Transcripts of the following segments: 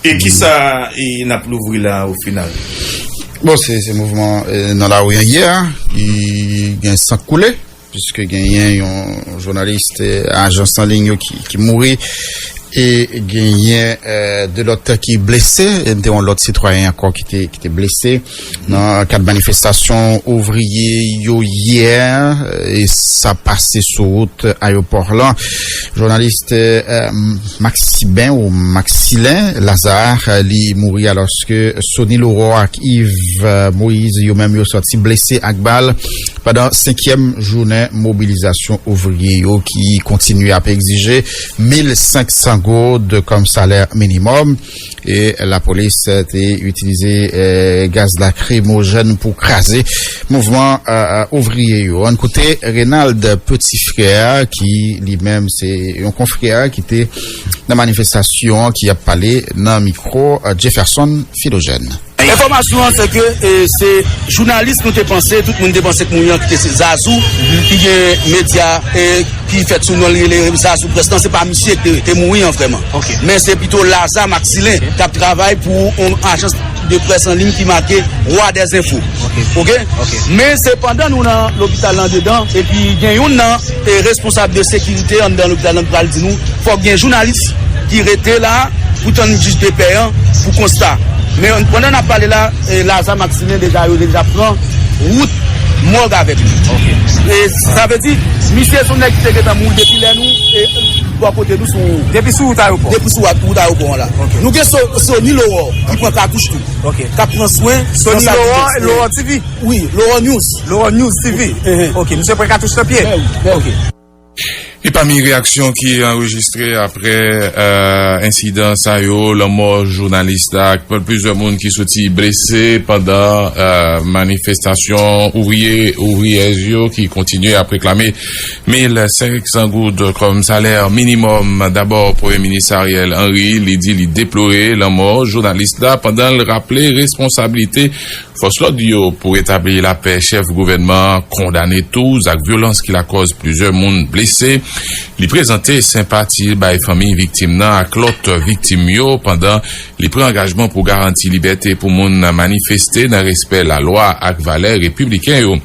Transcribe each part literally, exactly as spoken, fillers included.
E kisa e n ap louvri la o final? Bon, se se mouvman e, nan lari an yè a, ki gen san koule, piske genyen yon jounalis e, ajans an liy yo ki, ki mouri, e genyen e, de lòt ki blese, e te yon lòt sitwayen ankò ki te, ki te blese nan kad manifestasyon ouvriye yo yè, e sa pase sou wout ayewopò lan. Jounalis e, Maxiben ou Maxilen Lazare, li mouri alòske Sony Laurent ak Yves Moïse yo menm yo sòti blese ak bal pandan senkyèm jounen mobilizasyon ouvriye yo ki kontinye ap egzije mil senk san goud kòm salè minimòm. E lapolis te itilize e, gaz lakrimojèn pou kraze mouvman e, e, ouvriye yo. Ann koute Renald Petit Frère, ki li menm se yon konfrè ki te nan manifestasyon an, ki ap pale nan mikwo e, Jefferson Philogène. Enfòmasyon an se ke e, se jounalis nou te panse, tout moun te panse k mouri an ki te se Zazou, ki gen medya e, ki fèt sou non l rele Zazou Près lan, se pa misye ki te, te mouri an vrèman. Men se pito Laza Maxilen k ap travay pou yon ajans de près an liy ki make Roi des Infos. Oke? Men se pandan nou nan lopital la andedan, epi gen youn nan e, responsab de sekirite anndan lopital la ki pral di nou, fòk gen jounalis ki rete la pou tann jij de pè an pou konsta. Men pandan n ap pale la, e, Laza Maxilen deja, yo deja pran wout mòg avèk li. E sa vle di, misye se yon nèg ki te gentan mouri depi lè nou e, bò kote nou sou. Depi sou wout ayewopò. Depi sou wout ayewopò an la. Nou gen So- Sony Laurent ki pran katouch tou. K ap pran swen nan sa ki blese. Laurent T V? Wi, Laurent News. Laurent News T V. Ok, misye pran katouch nan pye. Ok. E pami reyaksyon ki anrejistre apre e, ensidan sa yo, lanmò jounalis la ak plizyè moun ki soti blese pandan e, manifestasyon ouvriye, ouvriyèz yo ki kontinye ap reklame mil senk san goud kòm salè minimòm. Dabò, Premye Minis Ariel Henry, li di li deplore lanmò jounalis la pandan l raple responsablite fòs lòd yo pou retabli lapè. Chèf gouvènman an kondane tou zak vyolans ki lakòz plizyè moun blese. Li prezante senpati bay fanmi viktim nan ak lòt viktim yo pandan li pran angajman pou garanti libète pou moun manifeste nan respè lalwa ak valè repibliken yo.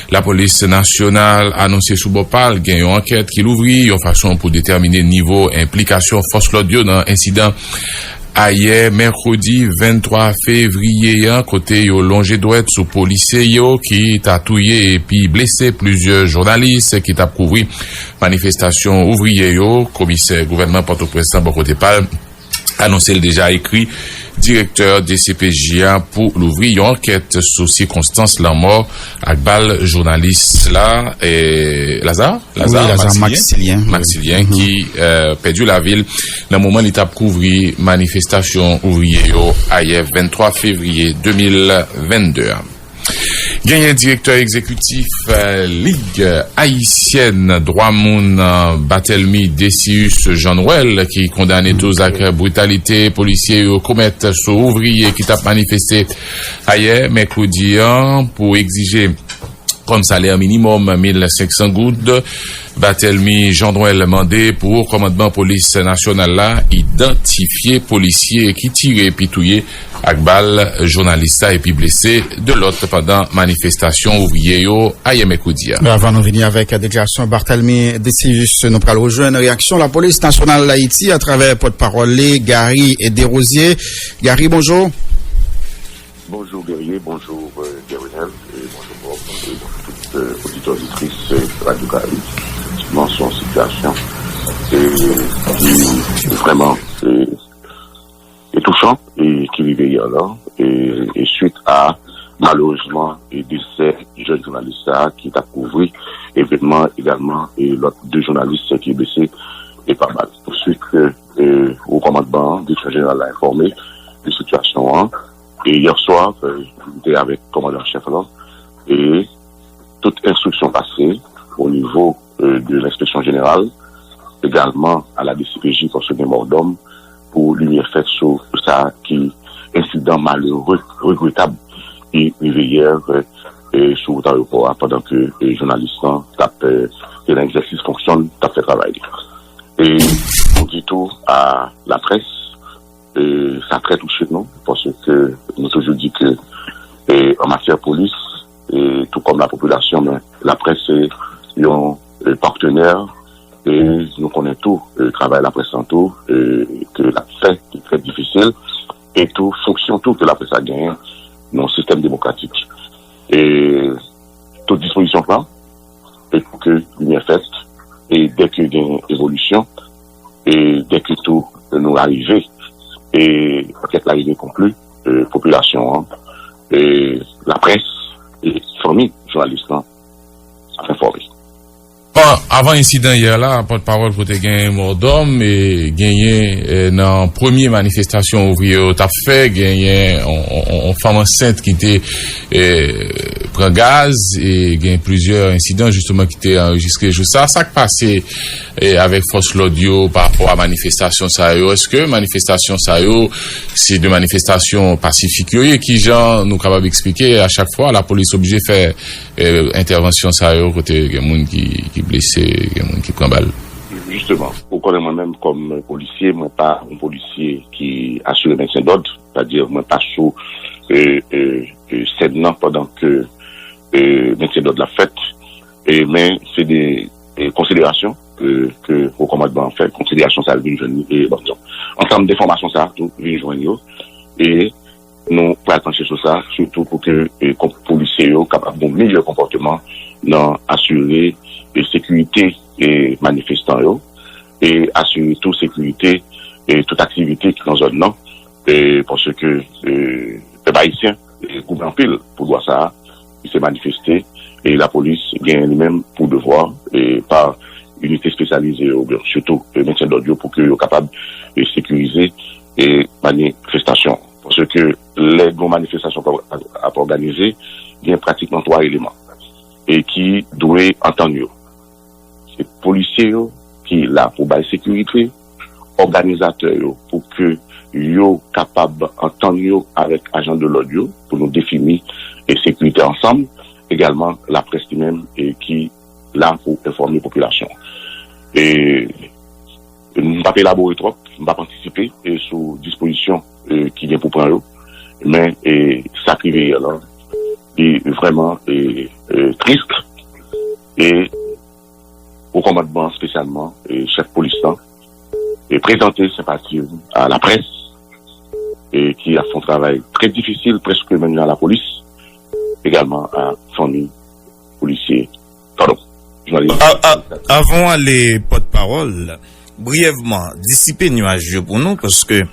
Lapolis nasyonal anonse sou bò pa l gen yon ankèt ki louvri yon fason pou detèmine nivo enplikasyon fòs lòd yo nan ensidan ayè mèkredi venntwa fevriye an, kote yo lonje dwèt sou polisye yo ki ta touye epi blese plizyè jounalis ki t ap kouvri manifestasyon ouvriye yo. Komisè gouvènman Pòtoprens lan bò kote pa l anonse l deja ekri direktè D C P J a pou louvri yon ankèt sou sikonstans lanmò ak bal jounalis la. E, Laza? Laza Maxilien. Maxilien ki e, pèdi lavi l nan moman li t ap kouvri manifestasyon ouvriye yo ayè venntwa fevriye de mil vennde a. Genyen direktè egzekitif e, Lig Ayisyèn Dwa Moun, e, Barthélemy Decius Jean Noël, ki kondane tou zak britalite polisye yo komèt sou ouvriye ki t ap manifeste ayè mèkredi an pou egzije kòm salè minimòm mil senk san goud. Barthélemy Jean Noël mande pou wo kòmandman polis nasyonal la idantifye polisye ki tire epi touye ak bal jounalis la epi blese de lòt pandan manifestasyon ouvriye yo ayè mèkredi a. Avan nou vini avèk deklarasyon Barthélemy Decius, nou pral rejwenn reyaksyon Lapolis Nasyonal Dayiti atravè pòtpawòl li, Gary Desrosiers. Gary, bonjou. Bonjou Guerrier, bonjou e, Guerrinel, e bonjou Bob, e bonjou tout e, oditè, oditris e, Radyo Karayib. Efektivman, se yon sitiyasyon e, ki vrèman e, e touchan e ki rive yè la e, e swit a malerezman e desè jèn jounalis sa a ki t ap kouvri evènman egalman e lòt de jounalis ki blese e pa bal. Answit, e, e, wo kòmandman an, direksyon jeneral la enfòme de sitiyasyon an. E yè swa, e, nou te avèk kòmandan an chèf lan e tout enstriksyon pase o nivo e, de lenspeksyon jeneral, egalman a la D C P J, paske gen mòdòm pou limyè fèt sou sa ki ensidan malere, regretab ki rive yè e, sou wout ayewopò a pandan ke e, jounalis lan t ap e, te nan egzèsis fonksyon l, t ap fè travay li. E nou di tou a laprès e, Sa trè touche nou, paske nou toujou di ke, e, an matyè polis, e, tou kòm lapopilasyon, men laprès se yon, e, patnè, e nou konnen tou, e, travay laprès lan tou, e, ke l ap fè, ki trè difisil, e tou fonksyon tou ke laprès la genyen nan yon sistèm demokratik. E tout dispozisyon pran, e pou ke limyè fèt, e dèke gen evolisyon, e dèke tou nou arive, e ankèt la rive konkli, e popilasyon an, e laprès, e fanmi jounalis lan ap enfòme. Bon, avan ensidan yè la, pòtpawòl kote genyen mòdòm, e genyen, e, nan premye manifestasyon ouvriye yo t ap fè, genyen yon, yon, yon fanm ansent ki te, e, pran gaz, e gen plizyè ensidan jisteman ki te anrejistre jou sa. Sa k pase, e, avèk fòs lòd yo pa rapò a manifestasyon sa yo? Èske manifestasyon sa yo se de manifestasyon pasifik yo ye? Kijan nou kapab eksplike a chak fwa lapolis oblije fè e, entèvansyon sa yo kote gen moun ki, ki blese, gen moun ki pran bal? Jisteman, ou konnen mwen menm kòm polisye, mwen pa yon polisye ki asire mentyen dòd, sètadi mwen pa sou, e, e, e, sèn nan pandan ke, e, mentyen dòd la fèt, e, men se de, e, konsiderasyon, e, ke wo kòmandman an fè, konsiderasyon sa yo vin jwenn, e, bon, ansanm de enfòmasyon sa tou vin jwenn yo, e nou pral panche sou sa, sitou pou ke, e, polisye yo kapab gen yon meyè konpòteman nan asire, e, sekirite, e, manifestan yo, e asire tou sekirite, e, tout aktivite ki nan zòn nan, e, paske, e, pèp ayisyen, e, goumen anpil pou dwa sa a, ki se manifeste, e lapolis gen li menm pou devwa, e, pa inite espesyalize yo, oubyen sitou, e, mentyen dòd yo pou ke yo kapab, e, sekirize, e, manifestasyon. Paske lè yon manifestasyon ap, ap òganize, gen pratikman twa eleman, e ki dwe antann yo. Se polisye yo ki la pou bay sekirite, òganizatè yo pou ke yo kapab antann yo avèk ajan de lòd yo pou nou defini, e, sekirite ansanm, egalman laprès li menm, e, ki la pou enfòme popilasyon. E, M p ap elabore twòp, m p ap antisipe, e, sou dispozisyon, e, ki gen pou pran yo, men, e, sa k rive yè lan, li vrèman, e, e, tris, e wo kòmandman, espesyalman, e, chèf polis lan, e, prezante senpati a laprès, e, ki ap fè yon travay trè difisil, prèske menm jan a lapolis, egalman a fanmi polisye, padon, jounalis. Avan w ale, pòtpawòl, briyèvman, disipe nyaj yo pou nou, paske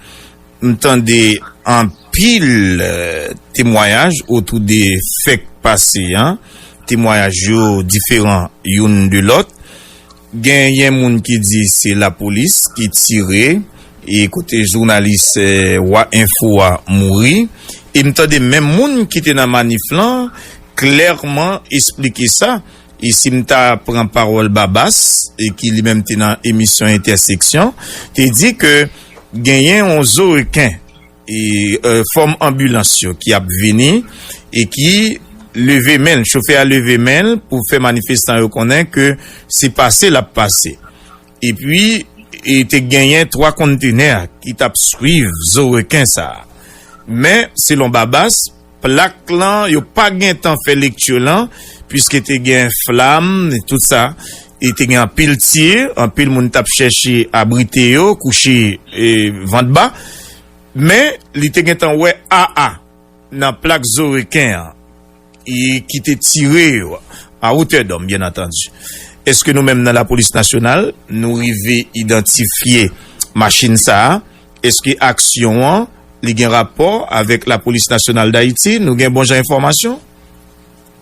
m tande anpil, e, temwayaj otou de fè k pase an, temwayaj yo diferan youn de lòt. Genyen moun ki di se lapolis ki tire, e kote jounalis, e, Wa Enfo a mouri. E m tande menm moun ki te nan manif lan klèman esplike sa. E si m ta pran pawòl Babas, e ki li menm te nan emisyon Entèseksyon, te di ke genyen yon zo reken, e, e, fòm anbilans yo ki ap vini, e ki leve men l, chofè a leve men l pou fè manifestan yo konnen ke se pase l ap pase. Epi, e, te genyen twa kontenè ki t ap swiv zo reken sa a. Men, selon Babas, plak lan, yo pa gentan fè lekti lan, piske te gen flam, e tout sa. E te gen anpil tir, anpil moun t ap chèche abrite yo, kouche, e, vant ba. Men, li te gentan wè A A nan plak zo reken an, e ki te tire yo, a wotè dòm, byen antandi. Èske nou menm nan lapolis nasyonal, nou rive idantifye machin sa a? Èske aksyon an, li gen rapò avèk Lapolis Nasyonal Dayiti? Nou gen bon jan enfòmasyon?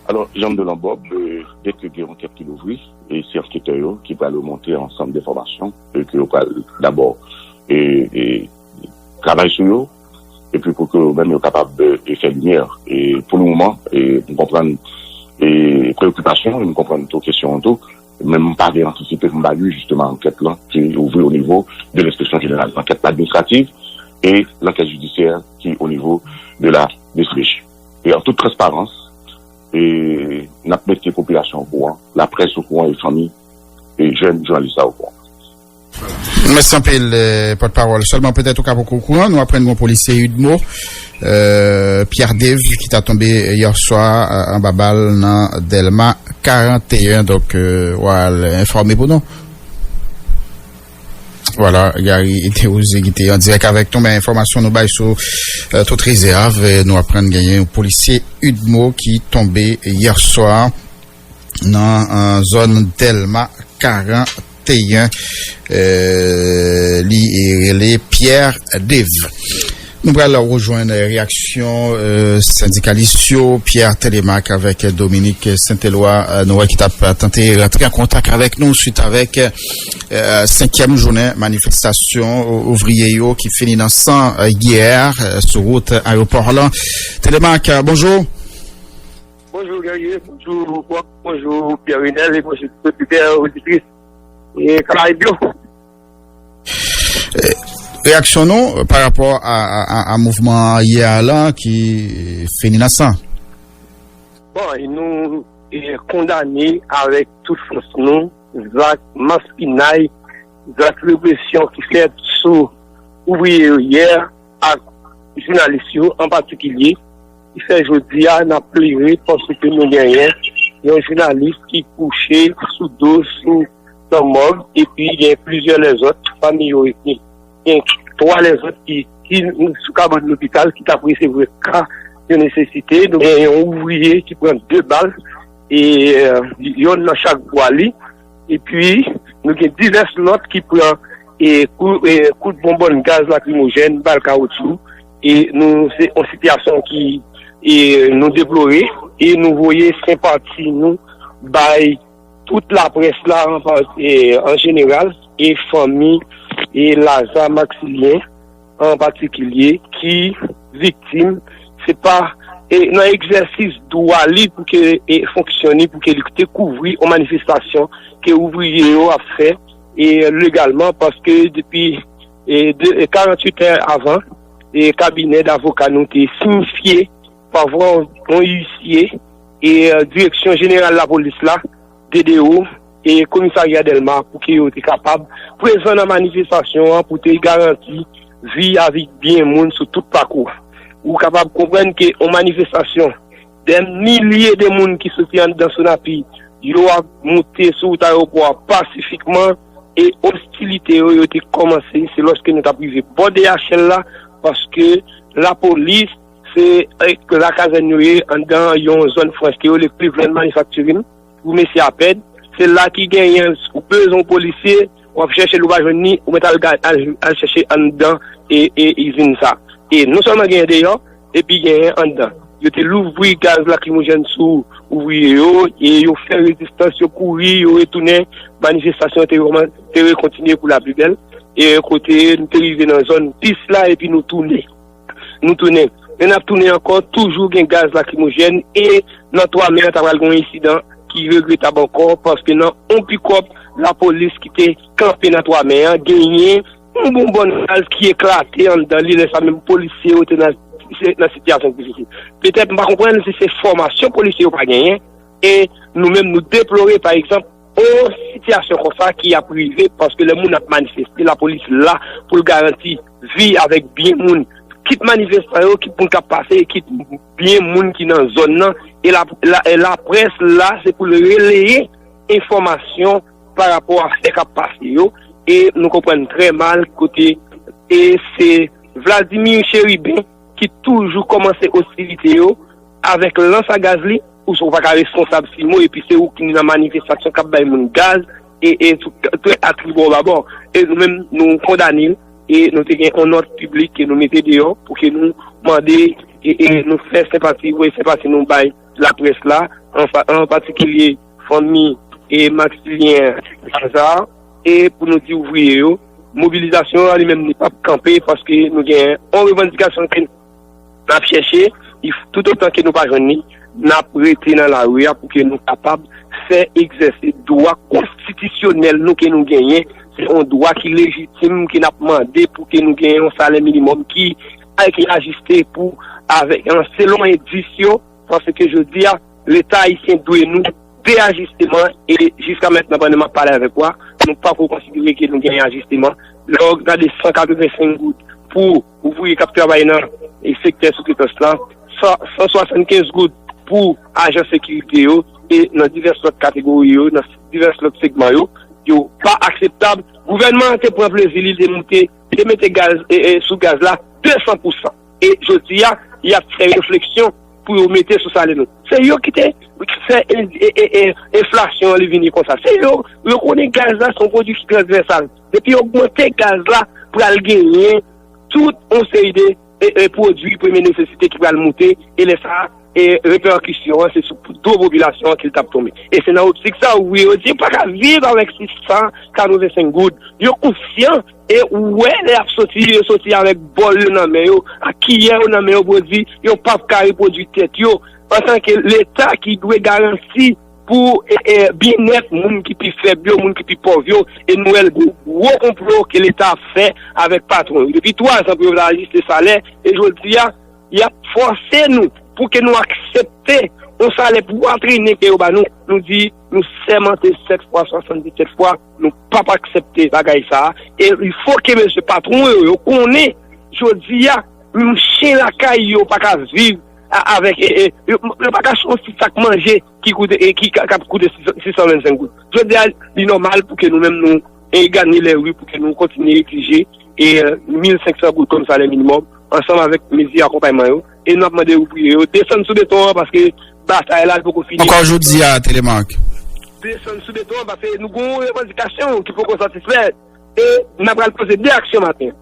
Alò, Jean Delan Bob, e, dèke gen yon ankèt ki louvri, e se anketè yo ki pral remonte ansanm de enfòmasyon, e ke yo pral dabò, e, e, travay sou yo, epi pou ke yo menm yo kapab, e, fè limyè. E pou le moman, e, m konprann, e, preyokipasyon, m konprann tou kesyon an tou, men m pa vle antisipe pou m ba li jisteman ankèt lan ki ouvri o nivo de lenspeksyon jeneral, lankèt administrativ e lankèt jidisyè ki o nivo de la D C P J. E an tout transparans, e n ap mete popilasyon an okouran, laprès okouran e fanmi e jèn jounalis la okouran. Mèsi anpil, eh, pòtpawòl. Sèlman petèt ou ka poko okouran, nou aprann gen yon polisye UDMO, eh, Pierre Dave, ki ta tonbe yè swa, eh, anba bal nan Dèlma karannteyen. Donk, eh, w al enfòme pou nou. Vwala, Gary Desrosiers ki te an dirèk avèk nou, men enfòmasyon nou bay sou, eh, tout rezèv, eh, nou aprann genyen yon polisye UDMO ki tonbe yè swa nan, eh, zòn Dèlma karannteyen, eh, li rele Pierre Dave. Nou pral rejwenn reyaksyon, eh, sendikalis yo, Pierre Telemaque avèk Dominique Saint-Éloi, eh, nou wè ki t ap tante rantre an kontak avèk nou swit avèk, eh, senkyèm jounen manifestasyon ou-, ouvriye yo ki fini nan san, eh, yè, eh, sou wout ayewopò lan. Telemaque, eh, bonjou. Bonjou, Guerrier. Bonjou, Rock. Bonjou, Pierre Renel. E bonjou, tout oditè, oditris. E Karayib yo. Eh, reyaksyon nou pa rapò a, a, a, a mouvman yè a la ki fini nan san? Bon, e nou, e, kondane avèk tout fòs nou zak maspinay, zak represyon ki fèt sou ouvriye yo yè ak jounalis yo an patikilye, ki fè jodi a n ap plere paske nou genyen yon jounalis ki kouche sou do, sou, nan mòg, epi gen plizyè lèzòt pami yo ki, gen twa lèzòt ki, ki sou kabann lopital ki t ap resevwa ka de nesesite. Nou gen yon ouvriye ki pran de bal, e, e, yonn nan chak bwa li. Epi, nou gen divès lòt ki pran, e, kou-, e, kout bonbòn gaz lakrimojèn, bal kawotchou. E nou, se yon sitiyasyon ki, e, nou deplore. E nou voye senpati nou bay tout laprès la an pa-, e, an jeneral, e fanmi, e Laza Maxilien an patikilye ki viktim, se pa, e, nan egzèsis dwa li pou ke, e, fonksyon li, pou ke li te kouvri yon manifestasyon ke ouvriye yo ap fè, e, legalman, paske depi, e, de, e, karanntuit è avan, e, kabinè davoka nou te siyifye pa vwa yon, yon isye, e, e, direksyon jeneral lapolis la, D D O, e komisarya Dèlma pou ke yo te kapab prezan nan manifestasyon an pou te garanti vi avèk byen moun sou tout pakou a. Ou kapab konprann ke yon manifestasyon, dè milye de moun ki soti anndan Sonapi, yo ap moute sou wout ayewopò a pasifikman, e ostilite yo, yo te kòmanse, se lòske nou t ap rive bò D H L la, paske lapolis, se, e, lakazèn yo ye, anndan yon zòn franch ke yo rele Cleveland Manufacturing, pou mesye a pèd. Se la ki genyen, ou bezwen yon polisye, w ap chèche l, ou pa jwenn li, ou mèt al ga-, al, al chèche anndan, e, e izin sa. E non sèlman genyen deyò, epi genyen anndan. Yo te louvri gaz lakrimojèn sou ouvriye yo, e yo fè rezistans, yo kouri, yo retounen. Manifestasyon te reman-, te rekontinye pou lapibèl. E kote nou te rive nan zòn pis la, epi nou tounen. Nou tounen. Men n ap tounen ankò, toujou gen gaz lakrimojèn, e nan Twa Mè an, ta pral gen yon ensidan ki regretab ankò, paske nan yon pikòp lapolis ki te kanpe nan Twa Mè an, genyen yon bonbòn gaz ki eklate anndan li, lè sa menm polisye yo te nan, nan sitiyasyon difisil. Petèt, m pa konprann si se fòmasyon polisye yo pa genyen, e nou menm nou deplore, pa egzanp, yon sitiyasyon konsa ki ap rive, paske lè moun ap manifeste, lapolis la pou l garanti vi avèk byen moun, kit manifestan yo, kit moun k ap pase, kit byen moun ki nan zòn nan, e la, la, e laprès la, se pou l releye enfòmasyon pa rapò a fè k ap pase yo, e nou konprann trè mal kote, e se Vladimir Chérubin ki toujou kòmanse ostilite yo avèk lans a gaz li, ou, ou pa ka responsab simo, epi se ou ki nan manifestasyon k ap bay moun gaz, e, e tout, tout a tribò babò. E nou menm, nou kondane l, e nou te gen yon nòt piblik ke nou mete deyò pou ke nou mande, e, e nou fè senpati, voye senpati nou bay laprès la, an fa-, an patikilye fanmi e Maxilien Lazare, e pou nou di ouvriye yo, mobilizasyon an li menm li p ap kanpe paske nou gen yon revandikasyon ke n ap chèche, li f-, toutotan ke nou pa jwenn li, n ap rete nan lari a pou ke nou kapab fè egzèse dwa konstitisyonèl nou ke nou genyen. Se yon dwa ki lejitim ke n ap mande pou ke nou genyen yon salè minimòm ki, ki ajiste pou, avèk, selon endis yo, paske jodi a, Leta ayisyen dwe nou de ajisteman e jiska mentnan, pandan m ap pale avèk ou a, nou pa ko konsidere ke nou genyen ajisteman. Lè w gade san katrevensenk goud pou ouvriye k ap travay nan e sektè soutretans lan, san, san swasannkenz goud pou ajan sekirite yo, e nan divès lòt kategori yo, nan divès lòt segman yo, yo pa akseptab. Gouvènman an te pran plezi li, li te moute, li te mete gaz e, e, sou gaz la de san pou san. E jodi a, y ap fè refleksyon pou yo mete sou salè nou. Se yo ki te fè en- e- e- e- enflasyon an li vini konsa. Se yo, yo konnen gaz la se yon pwodui ki transvèsal. Depi yo ogmante gaz la, pral genyen tout yon seri de e, e, pwodui premye nesesite ki pral moute, e lè sa a, e, reperkisyon an se sou do popilasyon an ke l t ap tonbe. E se nan optik sa a, wi, yo di yo pa ka viv avèk sis san katrevensenk goud. Yo konsyan, e ou wè lè y ap soti, yo soti avèk bòl yo nan men yo, ak kiyè yo nan men yo pou yo di yo p ap ka repwodui tèt yo antanke Leta ki dwe garanti pou e, e, byennèt moun ki pi fèb yo, moun ki pi pòv yo, e nou wè l gwo, gwo konplo ke Leta ap fè avèk patwon yo. Depi twa zan pou yo vle ajiste salè, e jodi a, y ap fòse nou pou ke nou aksepte yon salè pwatrinen ke yo ba nou. Nou di, nou sèmante sèt fwa, swasanndiset fwa, nou p ap aksepte bagay sa a. E il fo ke mesye patwon yo, yo konnen, jodi a, menm chen lakay yo pa ka viv a- avèk, e, e, yo, yo pa ka achte yon ti sak manje ki koute, e, ki ka- k ap koute sis san vennsenk goud. Jodi a, li nòmal pou ke nou menm nou, e, ganye lè wi pou ke nou kontinye egzije, e, e, mil senk san goud kòm salè minimòm, ansanm avèk mezi akonpayman yo. E n ap mande ouvriye yo desann sou beton an paske batay la li poko fini. Ankò jodi a, Telemark. Desann sou beton an paske nou gen yon revandikasyon ki poko satisfè. E n ap pral poze de aksyon maten.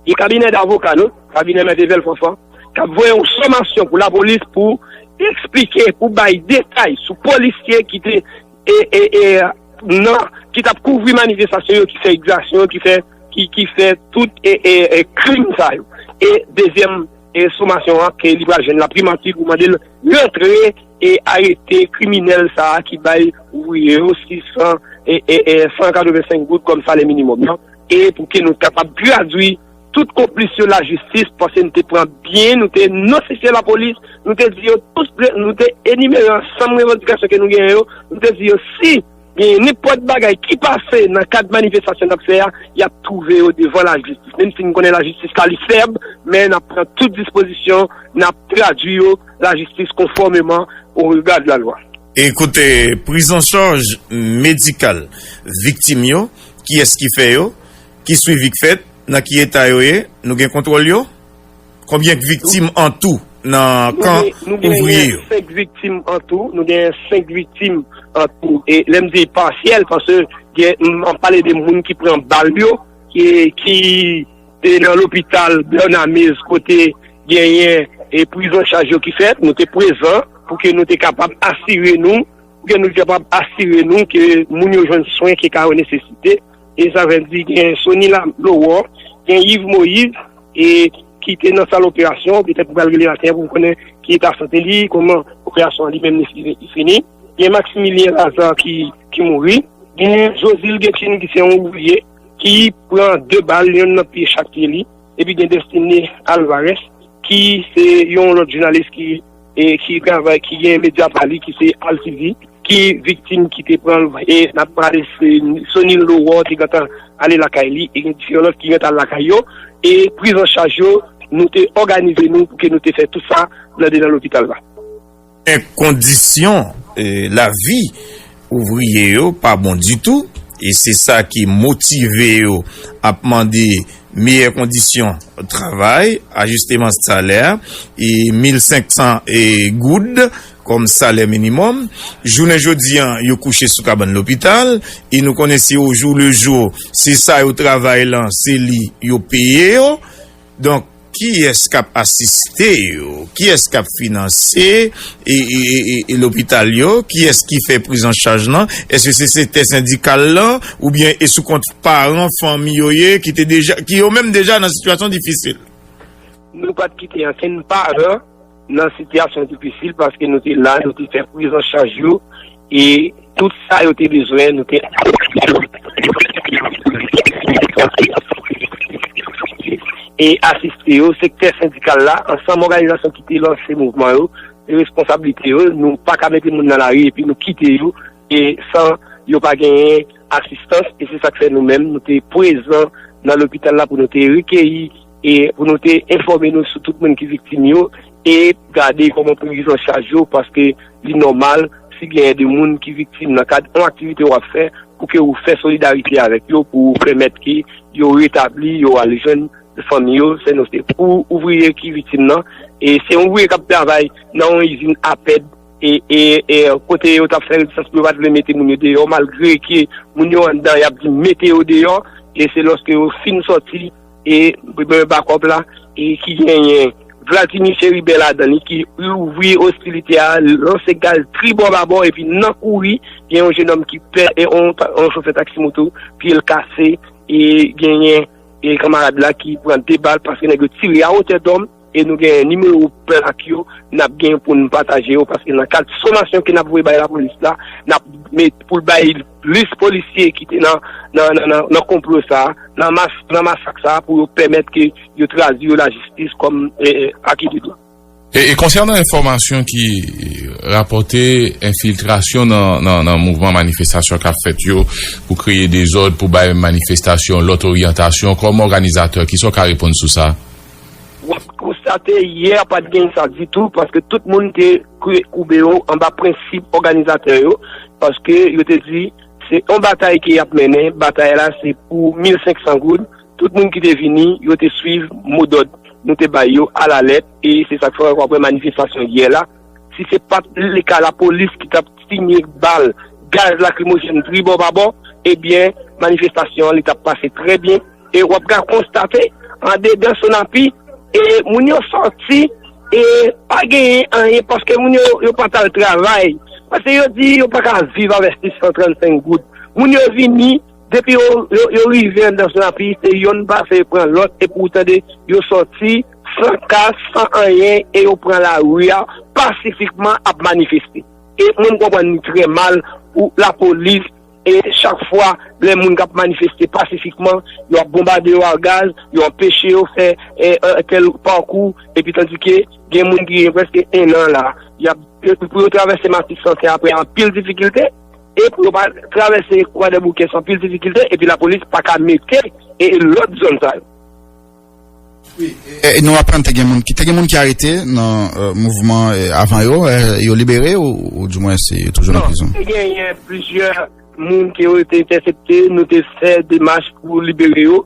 Gen kabinè davoka nou, kabinè Mèt Evel Fanfan, k ap voye yon sòmasyon pou lapolis pou eksplike, pou bay detay sou polisye ki te e, e, e, nan, ki t ap kouvri manifestasyon yo, ki fè egzasyon yo, ki fè, ki, ki fè tout e, e, e, krim sa yo. E dezyèm e, sòmasyon an ke li pral jwenn laprimati pou mande l rantre e arete kriminèl sa a ki bay ouvriye yo sis san e, e, e, san katrevensenk goud kòm salè minimòm nan. E pou ke nou kapab tradui tout konplis yo lajistis, paske nou te pran byen, nou te nosifye lapolis, nou te di yo tout, nou te enimere ansanm revandikasyon ke nou genyen yo, nou te di yo si gen nenpòt bagay ki pase nan kad manifestasyon n ap fè a, y ap twouve yo devan lajistis. Menm si n konnen lajistis la li fèb, men n ap pran tout dispozisyon, n ap tradui yo lajistis konfòmeman o rega de la lwa. E kote priz an chaj medikal viktim yo, kiyès ki fè yo, ki swivi k fèt, nan ki eta yo ye, nou gen kontwòl yo? Konbyen viktim an tou nan kan ouvriye yo? Nou genyen senk viktim an tou. Nou genyen senk viktim an tou. E lè m di pasyèl, paske gen, m ap pale de moun ki pran bal yo, ki, ki te nan lopital Bernamez kote genyen e priz an chaj yo ki fèt. Nou te prezan pou ke nou te kapab asire nou, pou ke nou te kapab asire nou ke moun yo jwenn swen ke ka yo nesesite. E sa vle di gen Sony Lowor, gen Yves Moïse, e ki te nan sal operasyon, petèt pou pral rele maten an pou konnen ki eta sante li, kòman operasyon an li menm li fini. Gen Maximilien Lazare ki, ki mouri. Gen Josil Getjin ki se yon ouvriye ki pran de bal, yonn nan pye chak pye li. Epi gen Destiné Alvarez ki se yon lòt jounalis ki, e, ki travay, ki gen medya pa li ki se Al T V, ki viktim ki te pran l, e n ap pale se Sony Lowor te gentan ale lakay li, e gen diferan lòt ki gentan al lakay yo, e priz an chaj yo, nou te òganize nou pou ke nou te fè tout sa nan dedan lopital la. Men kondisyon, e, lavi ouvriye yo pa bon ditou, e se sa ki motive yo ap mande meyè kondisyon travay, ajisteman salè, e mil senk san, e, goud kòm salè minimòm. Jounen jodi an, yo kouche sou kabann lopital, e nou konnen se au jour le jour, se sa yo travay lan, se li yo peye yo. Donk, kiyès k ap asiste yo? Kiyès k ap finanse e, e, e, e, e lopital yo? Kiyès ki fè priz an chaj lan? Èske se sektè sendikal lan? Oubyen e sou kont paran fanmi yo ye ki te deja, ki yo menm deja nan sitiyasyon difisil? Nou pa t kite ankenn paran nan sitiyasyon difisil paske nou te la, nou te fè priz an chaj yo e tout sa yo te bezwen, nou te e asiste yo. Sektè sendikal la, ansanm òganizasyon ki te lanse mouvman yo, se responsablite yo. Nou pa ka mete moun nan lari epi nou kite yo e san yo pa genyen asistans, e se sa k fè nou menm, nou te prezan nan lopital la pou nou te rekeyi e pou nou te enfòme nou sou tout moun ki viktim yo e gade kòman pou prizanchaj yo, paske li nòmal si genyen de moun ki viktim nan kad yon aktivite w ap fè, pou ke ou fè solidarite avèk yo, pou pèmèt ke yo retabli, yo al jwenn fanmi yo, se nou, se pou ouvriye ki viktim nan. E se yon ouvriye k ap travay nan yon izin apèd, e, e, e kote yo t ap fè rezistans pou yo pa t vle mete moun yo deyò, malgre ke moun yo anndan, y ap di mete yo deyò, e se lòske yo fin sòti, e, e bakòp la, e ki genyen Vladimir Chérubin ladan li, ki ouvri ostilite a, lanse gaz tribò babò, epi nan kouri, gen yon jenòm ki pè, e yon, yon chofè taksi moto, pye l kase, e genyen e kanmarad la ki pran de bal paske nèg yo tire a wotè dòm, e nou gen nimewo plak yo, n ap gen pou n pataje yo, paske nan kad somasyon ke n ap voye bay lapolis la, n ap met pou l bay plis polisye ki te nan, nan, nan, nan, nan konplo sa a, nan mas-, nan masak sa a, pou yo pèmèt ke yo tradui yo lajistis kòm, e, e, aki de dwa. E, e konsènan enfòmasyon ki rapòte enfiltrasyon nan, nan, nan mouvman manifestasyon k ap fèt yo pou kreye dezòd, pou bay manifestasyon lòt oryantasyon, kòm òganizatè, kisa w ka reponn sou sa? W ap konstate yè pa t gen sa ditou, paske tout moun te kwe-, koube yo anba prensip òganizatè yo, paske yo te di se yon batay ke y ap mennen, batay la se pou mil senk san goud, tout moun ki te vini, yo te swiv modòd nou te bay yo alalèt, e se sa k fè w wè manifestasyon yè la. Si se pa t le ka lapolis ki t ap siye bal, gaz lakrimojèn tribò babò, ebyen, manifestasyon an li t ap pase trè byen. E w ap ka konstate, andedan Sonapi, e moun yo sòti, e pa genyen anyen, paske moun yo, yo pa t al travay. Paske yo di yo pa ka viv avèk sis san trannsenk goud. Moun yo vini, depi yo, yo, yo rive anndan Sonapi, se yonn pase pran lòt, epi w tande yo sòti san kas, san anyen, e yo pran lari a pasifikman ap manifeste. E mwen, m konprann li trè mal pou lapolis, e chak fwa lè moun k ap manifeste pasifikman, yo ap bonbade yo a gaz, yo anpeche yo fè, e, e, tèl pakou, epi tandike gen moun ki gen prèske en an la, y ap, pou yo travèse Matis Santen apre anpil difikilte, e pou yo pa travèse Kwadèboukè san anpil difikilte, epi lapolis pa ka mete, e, lòt zòn sa yo. Wi, e, e nou aprann te gen moun ki, te gen moun ki arete nan, e, mouvman, e, avan yo, e, yo libere ou, ou di mwens yo toujou nan prizon? Non, te genyen plizyè moun ke yo te entèsepte, nou te fè demach pou libere yo,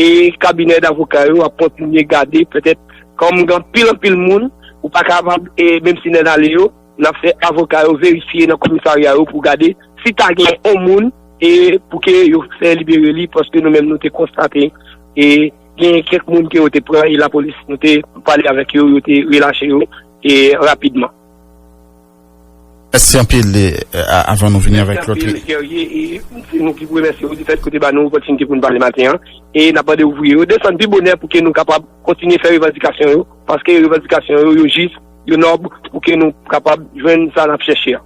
e kabinè davoka yo ap kontinye gade, petèt, kòm gen anpil, anpil moun, ou pa kapab, e menm si nèg ale yo, n ap fè avoka yo verifye nan komisarya yo pou gade si ta gen yon moun, e pou ke yo fè libere li, paske nou menm nou te konstate, e gen kèk moun ke yo te pran, e lapolis, nou te pale avèk yo, yo te relache yo, e rapidman. Mèsi anpil, e, a-, avan nou vini avèk lòt. Mèsi anpil, Guerrier, e se nou ki pou remèsye w di fèt ke w te ba nou opòtinite pou n pale maten an. E n ap mande ouvriye yo desann pi bonè pou ke nou kapab kontinye fè revandikasyon yo, paske revandikasyon yo, yo jis, yo nòb, pou ke nou kapab jwenn sa n ap chèche a.